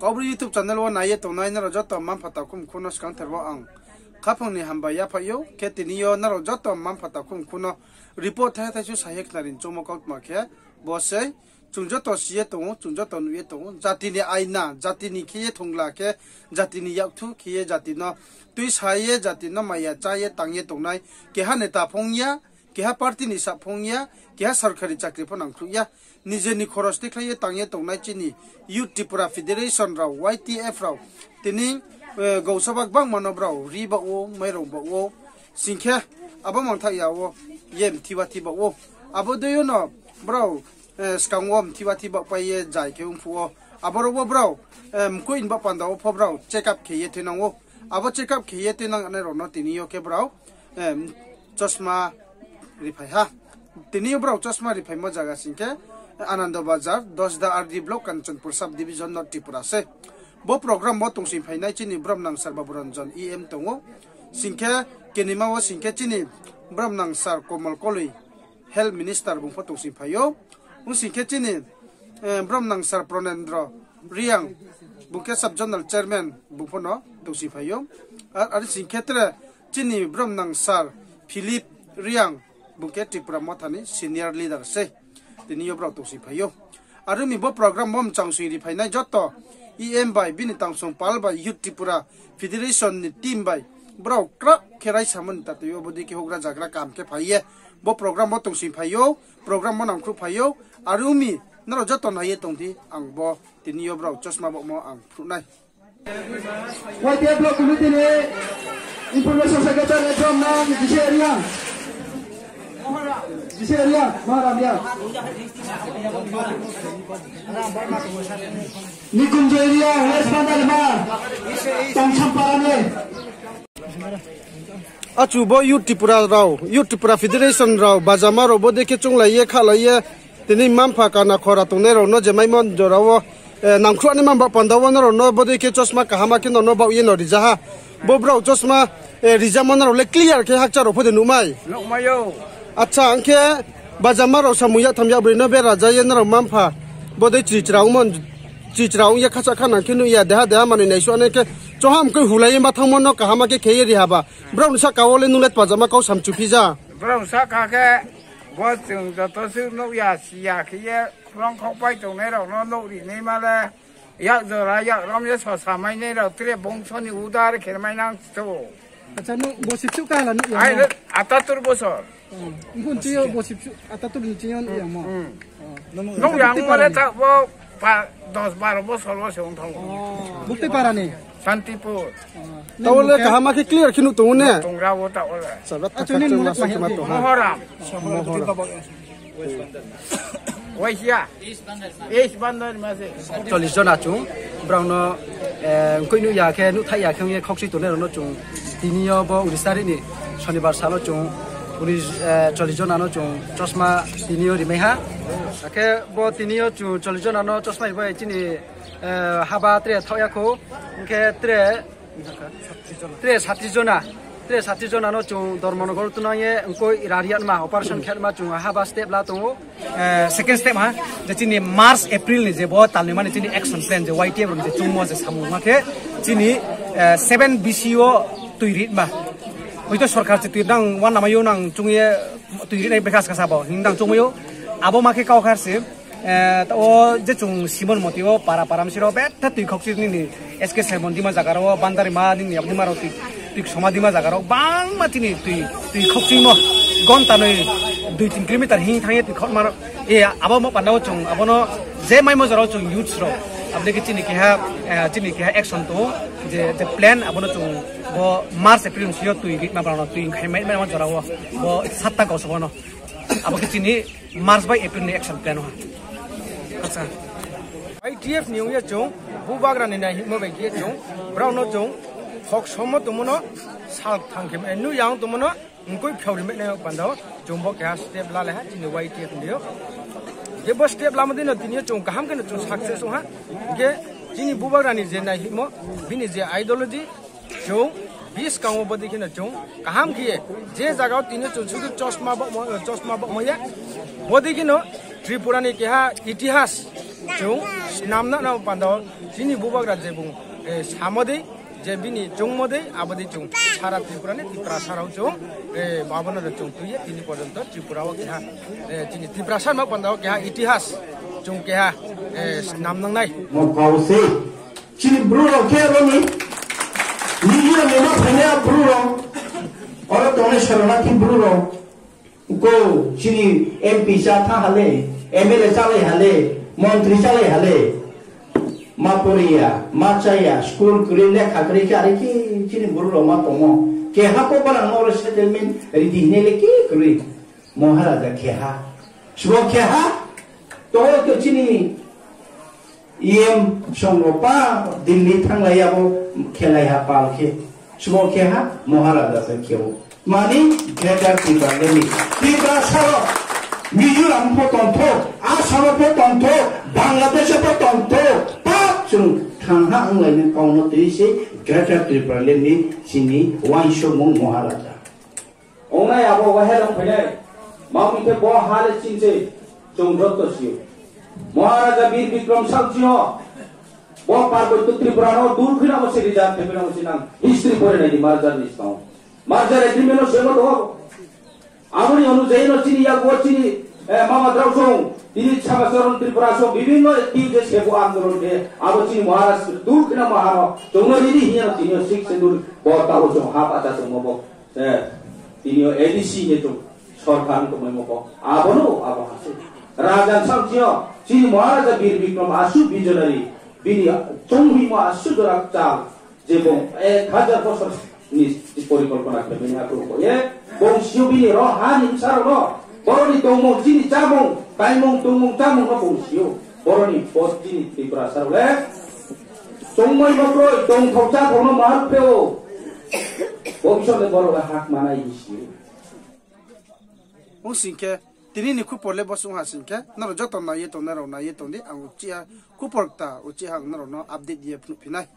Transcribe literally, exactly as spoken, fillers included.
Kaubru YouTube channel wo nai ye tongnai nrao joto mma-mpha takhu mkhu no skangther wo ang khaphang ni hambai yaphaih ou. Khe tini yo nrao joto mma-mpha takhu mkhu no report thai thaisu sa ye khnari choungmo kautma khe bo sei, chung joto si ye tong ou, chung joto nuh ye tong ou, jati ni aina, jati ni khe ye thongla khe, jati ni yakthu khe ye jati no tuisa ye, jati no maya chá ye tang ye tongnai, keha neta pho ong ya, keha party ni sa pho ong ya, keha sorkari chakri pho nangkhruh ya, nije ni khoros tikhlai ye tang ye tongnai chini Youth Tripura Federation rao, Y T F rao, tini gausoba gbangma no brao ri baoh ou, mairong baoh ou, sing khe abo mangthaih ya wo ye mthiba thiba ou. Abo dei yo no brao skang wo mthiba thiba pai ye jai khe ongphuh ou. Aboro wo brao mkoih ni baoh panda wo pho brao check up khe ye tuinang ou. Abo check up khe ye tuinang nai rao no tini yo khe brao chosma riphai ha. Tini yo brao chosma riphaimo zaga sing khe Anando Bazar, Dasda R D block, Kanchanpur sub division, North Tripura se. Bo program wo tongsing phainai chini bromnang sir Baburanjan E M tong ou. Sing khe kenima wo sing khe chini bromnang sir Komal Koloi, health minister, bung pho tongsing phai ou. Ong sing khe chini bromnang sir Pranendra Reang, bung khe sub zonal chairman, bung pho no tongsing phai ou. Are sing khe tre chini bromnang sir Philip Reang, bung khe Tipra Motha ni senior leader se. Tini yo brao tongsing phai ou. Are ong mi bo program wo mchang sing riphainai joto E M bai, bini tangsong pal bai, Youth Tripura Federation ni team bai, brao krao khe raisamo ni tatoi yo bodei khe houhgra zagra kaham khe phai ye bo program wo tongsing phai ou, program wo nangkhruh phai ou. Are ong mi nrao joto nai ye tong di, ang bo tini yo brao chosma baohmo ang phruh nai. Y T F block committee ni information secretary Bromnang G C area, G C area, Maharam ya, Nikunjo area, West Bandarima, Tongsampara ni. Achu bo Youth Tripura rao, Youth Tripura Federation rao, bajama rao bodei khe chounglai ye, khalai ye, tini mma-mpha kana khora tongnai rao no je maimo jora wo nangkhruh ni mma-mpha panda wo nrao no bodei khe chosma kaham khe no no baoh ye no rija ha. Bo brao chosma rijamo nrao le clear khe hakcha rao pho de nuhmai. Acha, ong khe bajama rao samung yak tham yak broi no bera ja ye nrao mma-mpha bodei chichra ong ye khacha khanang khe nuh ya, deha deha manoi naisuh nai khe choham khe hulai ye ma thanngmo no kaham khe khe ye ri haba. Brao ni sahka wo le nung le bajama kau samchuphi ja. Brao sahka khe bo chung joto suh nuh ya, si ya khe ye khlong khaohpai tongnai rao no nouh ri naima le, yak jora yak rom ye sosa mainai rao tre bongso ni udar khe mai nang sto. Acha, nung bo sibsuh kahala nuh ya mo? Atatur bosor. Nung chini yo bo sibsuh atatur ni chini yo nuh ya mo? Nuh ya mo le ta bo dos baro bosor wo se ong thanng ou. Buktui para ni? Santipur. Tao le kaham khe clear khe nuh tong ou ne? Tongra wo tao le. Achu, ni nung le tma hing? Mohoram. Waihia. East Bandarima se. Chollish jona chung, brao no mkoih nuh ya khe, nuhthaih ya khe ong ye khaukchui tongnai rao no chung tini yo bo unis tarik ni Sonibar sal wo chung chollish jona no chung chosma tini yo rimai ha. Akhe bo tini yo chung chollish jona no chosma ri bai chini haba tre thaoh ya khou, ong khe tre tre sati jona, tre sati jona no chung Dharmanagar wo tunang ye mkoih rari yama, operation khe ma chung haba step la tong ou. Second step ha, je chini March April ni je bo talnoima ni chini action plan je Y T F rao ni je chungmo je samung ma khe chini seven B C wo tui ritma. Hoito sorkar se tui nang uanama yo nang chung ye tui ritnai bekha skasa bo hing nang chungmai ou. Abo ma khe kau khar se, tao je chung simon moti wo para para msi rao betha tui khaukchi nini S K Sermon dima zaga rao, Bandarima nini Abdima rao tui, tui ksoma dima zaga rao bangma chini tui, tui khaukchimo gonta noi dui tin kilometer hing thanng ye tui khaukma rao. Abo mo panda wo chung abo no je maimo jora wo chung youths rao abo dei khe chini keha, chini keha action tong ou, je plan abo no chung bo March April msi yo tui ritma brao no tui khai mai mai jora wo bo satta gausoba no. Abo khe chini March bai April ni action plan ha. Acha. Y T F ni ong ye chung, bubagra ni naihingmo bai khe chung, brao no chung, khoksomo tongmo no, sal thang khe, nuh ya ong tongmo no, mkoih phiao ri mai nai panda wo, chung bo keha step lalai ha, chini Y T F ni yo. Khe bo step lamo dei no tini yo chung kaham khe no chung success ong ha. Khe chini bubagra ni je naihingmo, bini je ideology, chung, buskang wo bodei khe no chung, kaham khe ye, je zaga wo tini chung sudu chosma baohmo ye, bodei khe no Tripura ni keha itihas, Chung snamna nang panda wo chini bubagra je bung, eh, samo dei, je bini choungmo dei, abo dei chung sara Tripura ni Tiprasa rao chung, eh, abo no chung tui ye tini porjonto Tripura wo keha, eh, chini Tiprasa ma panda wo keha itihas chung keha, eh, snam nang nai. Mo kau se, chini Bru rao khe aro ni, nini ni ma phainai Bru rao, aro tongnai Saranati Bru rao. Ko chini M P chá thanng ha le, M L A chálai ha le, montri chálai ha le. Ma pori ya, ma chá ya, school kroi, lekha kroi khe are khe chini Bru rao ma tongmo. Keha pho barang no oro settlement ri di hing ye le khe kroi. Maharaja khe ha. Sbo khe ha. To to chini E M song rao pa Delhi thannglai ya bo khelai ha pal khe. Sbo khe ha, Maharaja se khe ou. Mani Greater Tipraland ni. Tiprasa rao, Mizoram pho tongthou, Assam pho tongthou, Bangladesh pho tongthou, pa chung thang ha onglai ni kau no tui se Greater Tipraland ni chini uaingsouhmung Maharaja. Ongnai abo wahelong phainai. Mami khe bo ha le chini se chung joto si ou. Maharaja Bir Bikram Sangchi yo. Bo Parboityo Tripura no dur khe namo se rijak khe namo se nang history pore nai di merger ni skang. Merger agreement no semo tong ou. Abo ni onujayi no chini yago chini, eh, mama drao song, tini Samacharan Tripura song, bibhinno active je sebo andolon khe, abo chini Maharaj dur khe namo ha no, chung no ridi hing ye no tini yo sixth schedule bo tabo chung ha pacha tongmo bo. Eh, tini yo A D C ye chung sorkar tongmaimo pho. Abo no, abo ha se. Raja Sangchi yo, chini Maharaja Bir Bikram asuh visionary, bini chonghoimo asuh jora kchal, je bung ek hajar bosor ni porikolpona khe bini ha krung kho ye, bung si ou bini ro ha ni bsa rao no, boro ni tongmung chini chámung, taimung tongmung chámung no bung si ou, boro ni bo chini Tiprasa rao le, chongmaimo kroi, tongthao cháthao no mahar phe ou. Bo bsing de boro le hak manai hing si ou. Ong sing khe, tini ni khupor le bo sung ha sing khe, nrao joto nai ye tongnai rao nai ye tong di, ang uchih ha khupor kta uchih ha ang nrao no update ye phnuhphi nai.